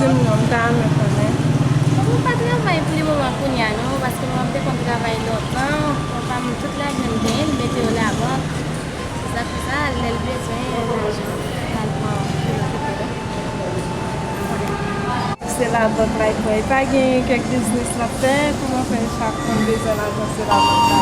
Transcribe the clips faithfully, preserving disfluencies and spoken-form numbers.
Non, m ta renmen konnen. Bon, mwen pa travay pou le moman kounye a non, paske mwen te konn travay lontan, papa m tout lajan l genyen, li mete yo labank. Se sa fè sa, lè l bezwen lajan, l al pran pou l okipe l. Se labank la l pran. Li pa gen kèk biznis l ap fè, kòman fè chak moun bezwen lajan, se labank la.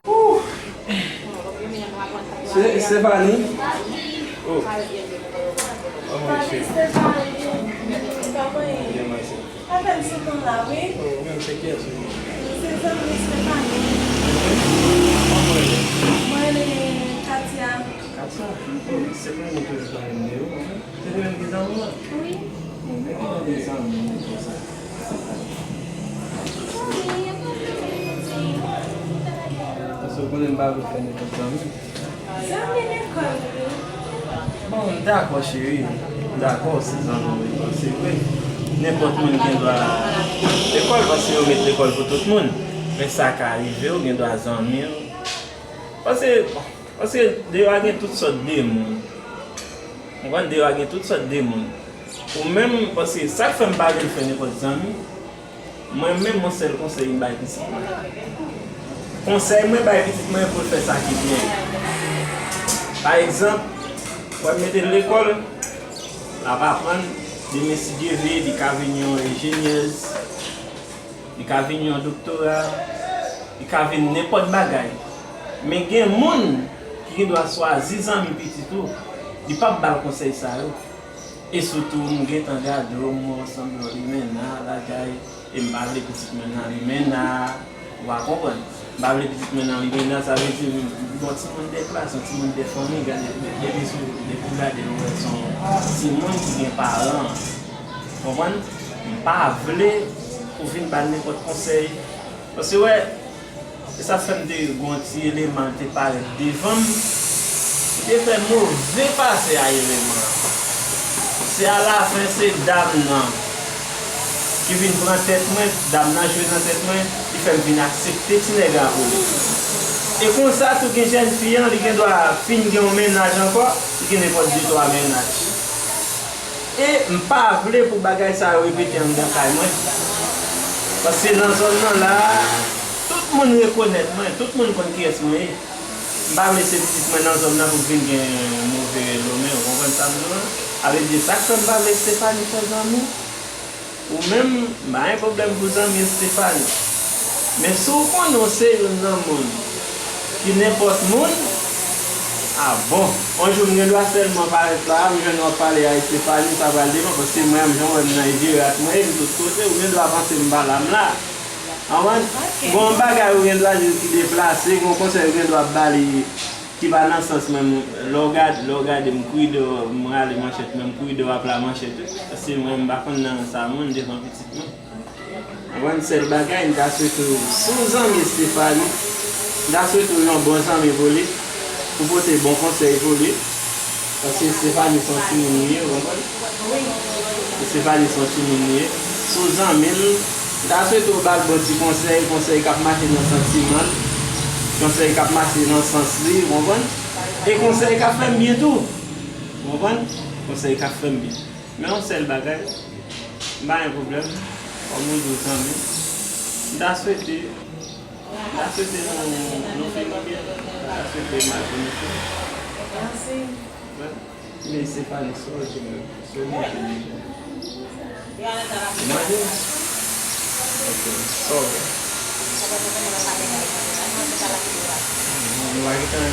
Ouf! Se, Stefani? Oh. Kòman w ye, cheri? Stefani, kòman w ye? Byen, mèsi. Apèn sou tan la, wi. Oh, ou menm, se kiyès ou ye? Se zanmi Stefani. Kòman w rele? Mwen rele Katia. Katia? Oh, se mwen menm ki toujou pale de ou, non? Se li menm ki zanmi w lan? Wi. Bon, men ki jan de zanmi konsa? Zanmi, e pa zanmi, ti. Paske w konnen m pa vle fè nenpòt zanmi. Zanmi lekòl, wi. Bon, m dakò, cheri. M dakò, se zanmi w lekòl, se vre. Nenpòt moun gen dwa lekòl, paske yo met lekòl pou tout moun. Men sa ka rive, w gen dwa zanmi w. Paske, bon, Paske deyò a gen tout sòt de moun. Ou konprann? Deyò a gen tout sòt de moun. Ou menm, paske sa k fè m pa vle l fè nenpòt zanmi, mwen menm, yon sèl konsèy m bay pitit mwen. Konsèy mwen bay pitit mwen pou l fè sa ki byen. Pa egzanp, w ap mete l lekòl, l ap aprann, demen, si Dye vle, li ka vin yon enjenyèz. Li ka vin yon doktora, li ka vin nenpòt bagay. Men gen moun ki gen dwa swazi zanmi pitit ou, li p ap ba l konsèy sa yo. E sitou, m gentan gade w, m wè w sanble yon limena, bagay, e m pa vle pitit mwen nan limena, ou pa konprann. M pa vle pitit mwen nan limena, sa vle di, m, m, yon timoun de klas, yon timoun de fanmi, gade, de-, depi sou, depi w gade, w wè se yon timoun ki gen paran. Konprann? M pa vle ou vin ba l nenpòt konsèy. Paske, wè, e sa fè m te gen yon ti eleman te parèt devan m. Li te fè move pase a eleman an. Se alafen, se dam nan ki vin pran tèt mwen, dam nan jwe nan tèt mwen, li fè m vin aksepte ti nèg la pou li. E konsa tou gen jèn fi an, li gen dwa fin gen yon mennaj ankò, li gen nenpòt de twa mennaj. E m pa vle pou bagay sa yo repete anndan kay mwen. Paske nan zòn nan la, tout moun rekonèt mwen, tout moun konn kiyès mwen ye. M pa vle se pitit mwen nan zòn nan pou vin gen move renomen, ou konprann sa m di w lan? Sa vle di sa k fè m pa vle Stefani fè zanmi. Ou menm, m pa gen pwoblèm pou zanmi Stefani. Men si w konnen w se youn nan moun ki nenpòt moun, a bon, yon jou m gen dwa sèlman parèt la, m jwenn w ap pale a Stefani, sa pral devan, paske mwen menm, jan w wè m nan Ejirat, mwen, m tout kote, ou gen dwa panse m pa la, m la. Konprann? Gen yon bagay ou gen dwa di ki deplase, gen yon konsèy ou gen dwa ba li ki pa nan sans mwen, lè w gad-, lè w gade m kouri deyò, m rale manchèt mwen, m kouri deyò ap la manchèt wi. Paske mwen, m pa konn nan sa moun devan pitit mwen. Konprann? Sèl bagay, m ta swete w, si w zanmi Stefani, m ta swete w yon bon zanmi pou li, pou pote bon konsèy pou li. Paske Stefani se yon timoun li ye, ou konprann? Stefani se yon timoun li ye. Si w zanmi l, m ta swete w ba l bon ti konsèy, konsèy k ap mache nan santiman l, konsèy k ap mache nan sans li, ou konprann? E konsèy k ap fè m byen tou, ou konprann? Konsèy k ap fè m byen. Men yon sèl bagay, m pa gen pwoblèm, kòm ou di w zanmi, m ta swete, m ta swete nou, nou fini byen, m ta swete m al pou nou fini. Mèsi. Bon. Men se pa nou sòl, se nou, se nou ki nou. Manje? Ok, sòl. Nou pa gen tan.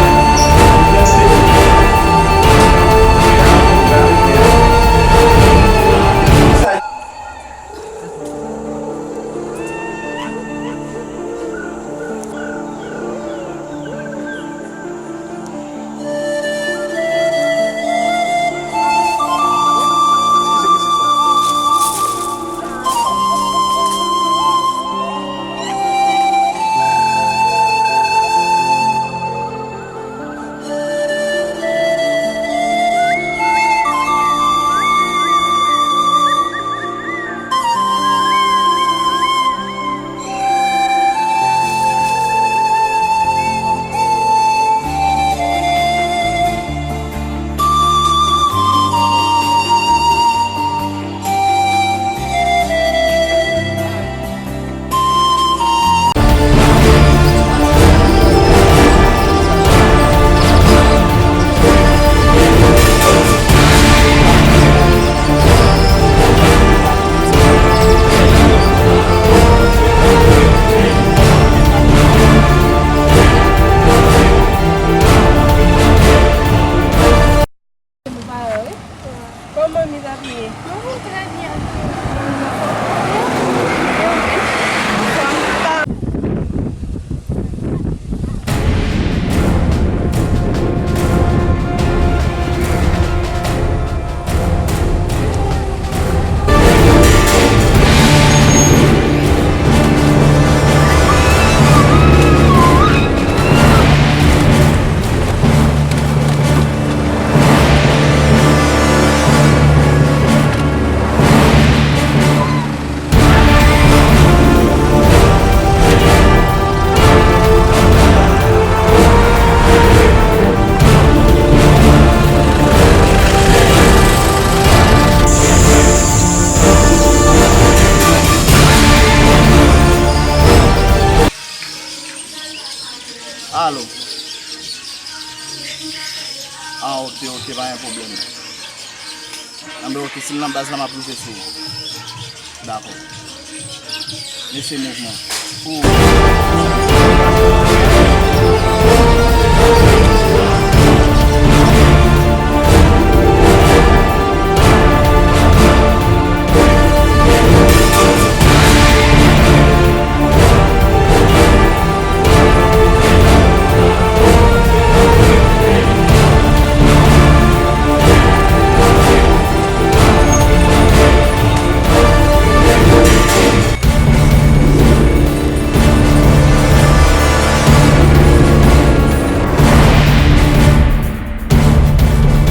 Kòman mi t ap ye? Mwen trè byen. Alo. Ah, ok, ok, pa gen pwoblèm. Anben, ok, si m nan baz la, m ap rive sou ou. Dakò. Mesye mouvman. Ou.